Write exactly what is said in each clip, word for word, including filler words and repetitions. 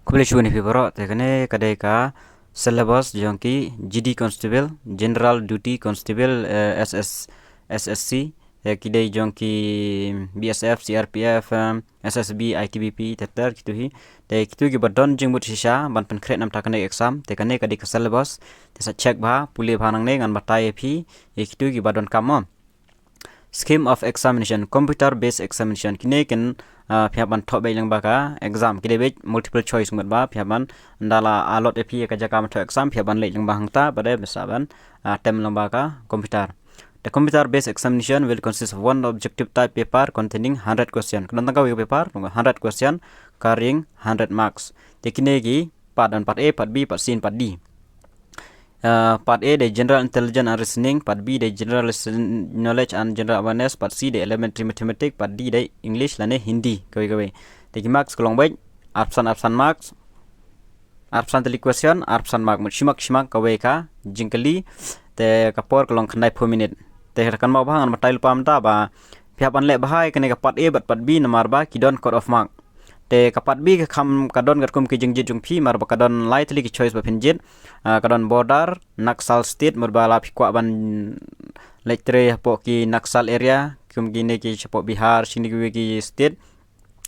Khublei shibun ïa phi baroh. Te kane ka dei ka syllabus jong ki G D Constable, General Duty Constable, eh, S S, S S C. Te ki dei jong ki B S F, C R P F, em, S S B, I T B P, ter ter kitu hi. Te kitu kiba don jingmut shisha ban pynkhreh namar kane ka exam. Te kane ka dei ka syllabus. Te sa check bha, pule bha nangne, ngan batai ïa phi ïa kitu kiba donkam mo. Scheme of examination, computer based examination. Kine kin, ah, phi hap ban thoh beit lyngba ka exam. Ki dei beit multiple choice, mut ba phi hap ban, ynda la allot ïa phi ïa ka jaka ban thoh exam, phi hap ban leit lyngba hangta, bad dei bsa ban, ah, attempt lyngba ka computer. The computer based examination will consist of one objective type paper containing hundred question. Ka don tang kawei ka paper, hundred question, carrying hundred marks. Te kine ki part, don part A, part B, part C, and part D. Uh, part A dei general intelligence and reasoning, part B dei general lesson knowledge and general awareness, part C dei elementary mathematics, part D dei English lane Hindi, kawei kawei. Te ki marks ka long beit arphew san, arphew san marks, arphew san tylli question, arphew san mark, mut shi mark shi mark kawei ka jingkylli. Te ka por ka long khyndaiphew minit. Te kan map bha, ngan batai lypa mynta ba phi hap ban leh bha ïa kane ka part A bad part B namar ba ki don cut off mark. Te ka part B ka kham ka don katkum ki jingjied jong phi, namar ba ka don lai tylli ki choice ba phin jied. Ah, ka don border, Naxal state, mut ba la phi kwah ban leit trei hapoh ki Naxal area, kum kine ki shapoh Bihar, shini kiwei ki state.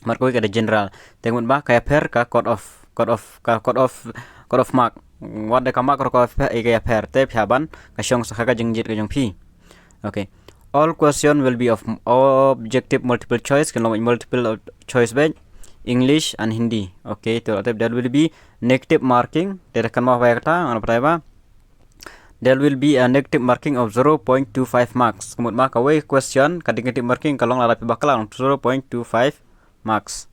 Namar kawei ka dei general. Te mut ba ka ïapher ka cut off, cut off, ka cut off, cut off mark. Wat da ka mark ruh ka ïapher, ka ïapher. Te phi hap ban ka shong sa kha ka jingjied ka jong phi. Okay. All question will be of objective multiple choice, kin long multiple choice beit, English and Hindi. Okay, to there will be negative marking. Te kan map bha ïa kata, ngan batai ba. There will be a negative marking of zero point two five marks. Ka mut ba kawei ka question ka negative marking ka long lada phi bakla, long zero point two five marks.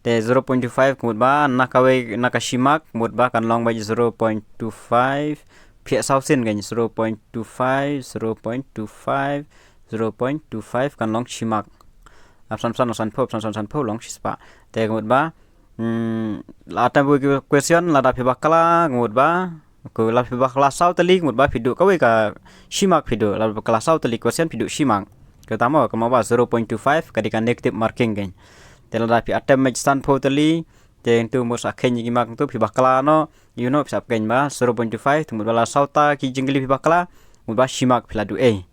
Te zero point two five, ka mut ba na kawei, na ka shi mark, ka mut ba kan long beit zero point two five. Phi ïa saw sien kan, zero point two five, zero point two five, zero point two five, kan long shi mark. Arphew san, arphew san, arphew san, arphew san, arphew san, arphew long shispah. Te ka mut ba, hmm, la tang bu ki question, lada phi bakla, ka mut ba, ko la phi bakla saw tylli, ka mut ba phi duh kawei ka shi mark phi duh, la bakla saw tylli question phi duh shi mark. Kata mo, ka map ba zero point two five, ka dei ka negative marking kan. Te lada phi attempt beit sanphew tylli, te ntu mut sa kheiñ ïa ki mark ntu, phi bakla noh, you know, phi sa kheiñ ba zero point two five, te mut ba la saw ta ki jingkylli phi bakla, mut ba shi mark phi la duh ei.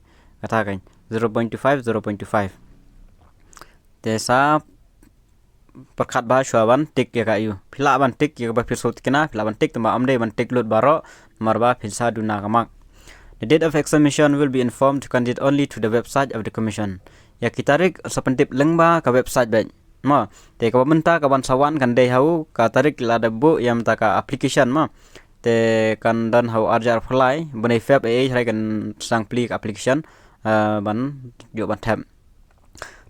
Kata kan, zero point two five, zero point two five. Te sa pyrkhat bha shuwa ban tick ïa ka ïa u. Phi lah ban tick ïa kaba phi sngewthuh kane, phi lah ban tick, tangba ym dei ban tick lut baroh, namar ba phin sa duna ka mark. The date of examination will be informed to candidate only through the website of the commission. Ïa ki tarik sa pyntip lyngba ka website beit. Mo, te kaba mynta kaban sa wan kan dei ha u, ka tarik lada buh ïa mynta ka application mo. Te kan don ha u arja apply, bnai Feb ei ei hynrei kan sdang plie ka application, eh, ban ïoh ban thep.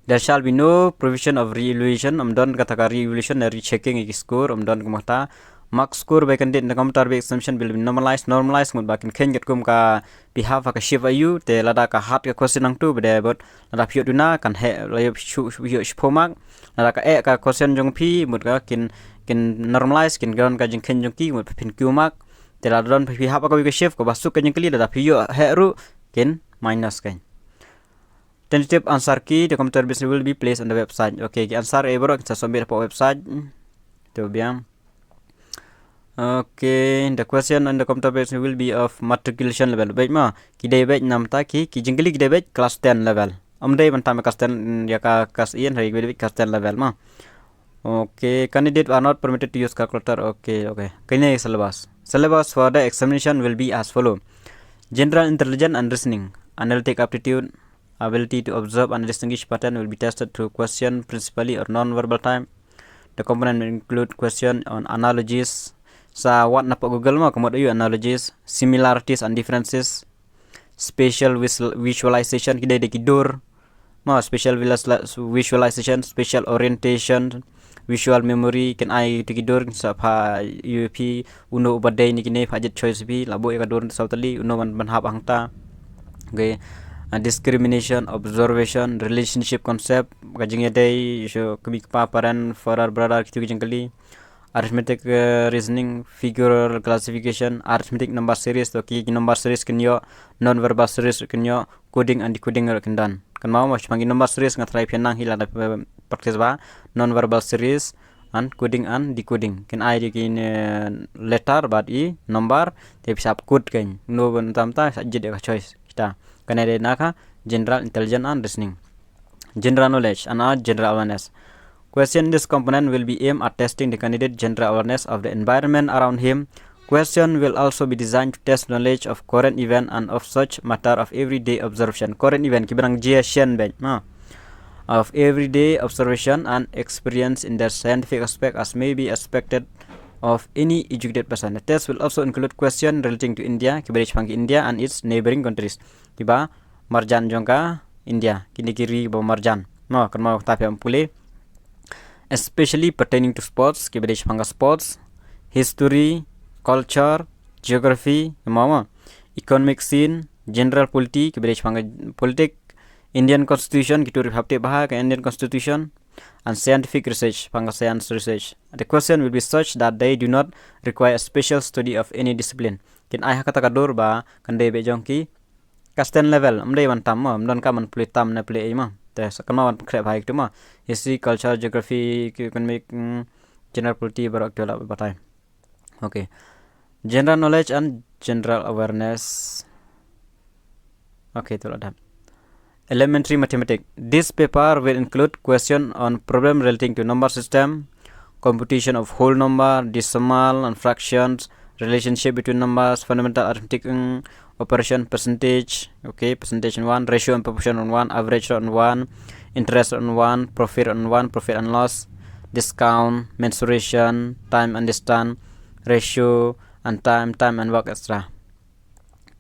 There shall be no provision of re-evaluation, ym don kata ka re-evaluation ne rechecking ïa ki score, ym don kumta. Mark score by candidate in the computer based examination will be normalized, normalized, mut ba kin kheiñ katkum ka phi hap ha ka shift ïa u, te lada ka hard ka question nangtu, bad dei bad lada phi ïoh duna, kan heh, la ïoh shu, shu, ïoh shiphew mark, lada ka eh ka question jong phi, mut ka kin, kin normalize, kin don ka jingkheiñ jong ki, mut phin kiew mark, te lada don phi hap ha kawei ka shift, kaba suk ka jingkylli, lada phi ïoh heh ruh, kin minus kan. Tentative answer key, the computer based will be placed on the website. Okay, ki answer eh baroh kin sa submit hapoh website. To biang. Okay, the question on the computer based will be of matriculation level. Beit mo, ki dei beit namar ki, ki jingkylli ki dei beit class ten level. Ym dei ban tam class ten, ïa ka class eight, hynrei ki dei beit class ten level mo. Okay, candidate are not permitted to use calculator. Okay, okay. Kane syllabus. Syllabus for the examination will be as follow. General intelligence and reasoning, analytic aptitude, ability to observe and distinguish pattern will be tested through question principally or non-verbal type. The component will include question on analogies. Sa wad na pdeng Google mo, ka mut ïa u analogies, similarities and differences, spatial visual-, visualization, ki dei da ki dur. Mo, spatial visual-, visualization, spatial orientation, visual memory, kin ai da ki dur, kin sa phah ïa phi, uno uba dei na kine, phah jied choice phi, la buh ïa ka dur saw tylli, uno ban, ban hap hangta. Okay. Ah, discrimination, observation, relationship concept, ka jingïadei, shu kmie kpa, parent, father, brother, kitu ki jingkylli. Arithmetic, eh, reasoning, figural classification, arithmetic number series, to ki number series kin ïoh, non-verbal series kin ïoh, coding and decoding ruh kin don. Kan map mo, shaphang ki number series nga tharai phi nang hi lada phi practice bha, non-verbal series, and coding and decoding. Kin ai de ki ne letter bad i number te pisa code kein. No ban tam ta sa jit de ka choice kita. Kane de na ka general intelligence and reasoning. General knowledge and our general awareness. Question: this component will be aimed at testing the candidate general awareness of the environment around him. Question will also be designed to test knowledge of current event and of such matter of everyday observation. Current event ki ba dang jia shen beit ma. Of everyday observation and experience in the scientific aspect as may be expected of any educated person. The test will also include question relating to India, ki ba dei shaphang India and its neighboring countries. Ki ba marjan jong ka India, kine ki ri ba marjan. No, kan mo ta phi am pule. Especially pertaining to sports, ki ba dei shaphang sports, history, culture, geography, mama, economic scene, general polity, ki ba dei shaphang politic, Indian Constitution, ki tu ri hapte baha ka Indian Constitution, and scientific research, shaphang science research. The question will be such that they do not require a special study of any discipline. Kin ai ha kata ka dur ba kan dei beit jong ki ka stand level, ym dei ban tam, ym don ka man pule tam ne pule ei ma. Te sa kan ma ban khreh bha ïa kitu ma. History, culture, geography, economic, mm, general polity, baroh kitu la batai. Okay. General knowledge and general awareness. Okay, tu la dap. Elementary mathematics. This paper will include question on problem relating to number system, computation of whole number, decimal and fractions, relationship between numbers, fundamental arithmetic, mm, operation, percentage, okay, percentage on one, ratio and proportion on one, average on one, interest on one, profit on one, profit and loss, discount, mensuration, time and distance, ratio and time, time and work, et cetera.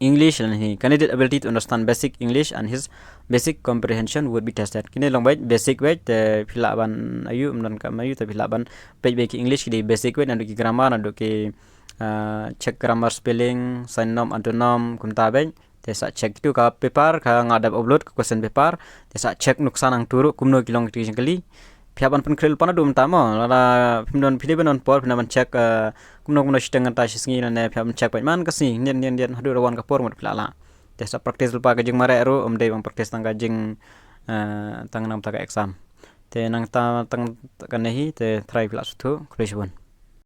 English and hi candidate ability to understand basic English and his basic comprehension would be tested. Kine long beit basic beit, te phi lah ban ayu, ym don kam ayu, te phi lah ban peit beit ki English ki dei basic beit, naduh ki grammar, naduh ki, ah, check grammar, spelling, synonym, antonym, kumta beit. Te sa check kitu ka paper, ka nga dep upload ka question paper. Te sa check nuksa nangtu ruh kumno ki long kiti ki jingkylli. Phi hap ban pynkhreh lypa naduh mynta mo. Lada phim don, phi dei ban don por, phi hap ban check, eh, kumno kumno shiteng kata shi sngi ne phi hap ban check beit man ka sngi. Niat niat niat haduh da wan ka por mut phi lah lah. Te sa practice lypa ka jingmareh ruh, ym dei ban practice tang ka jing, eh, tang nangta ka exam. Te nangta tang kane hi, te try phi lah sngewthuh, khublei shibun.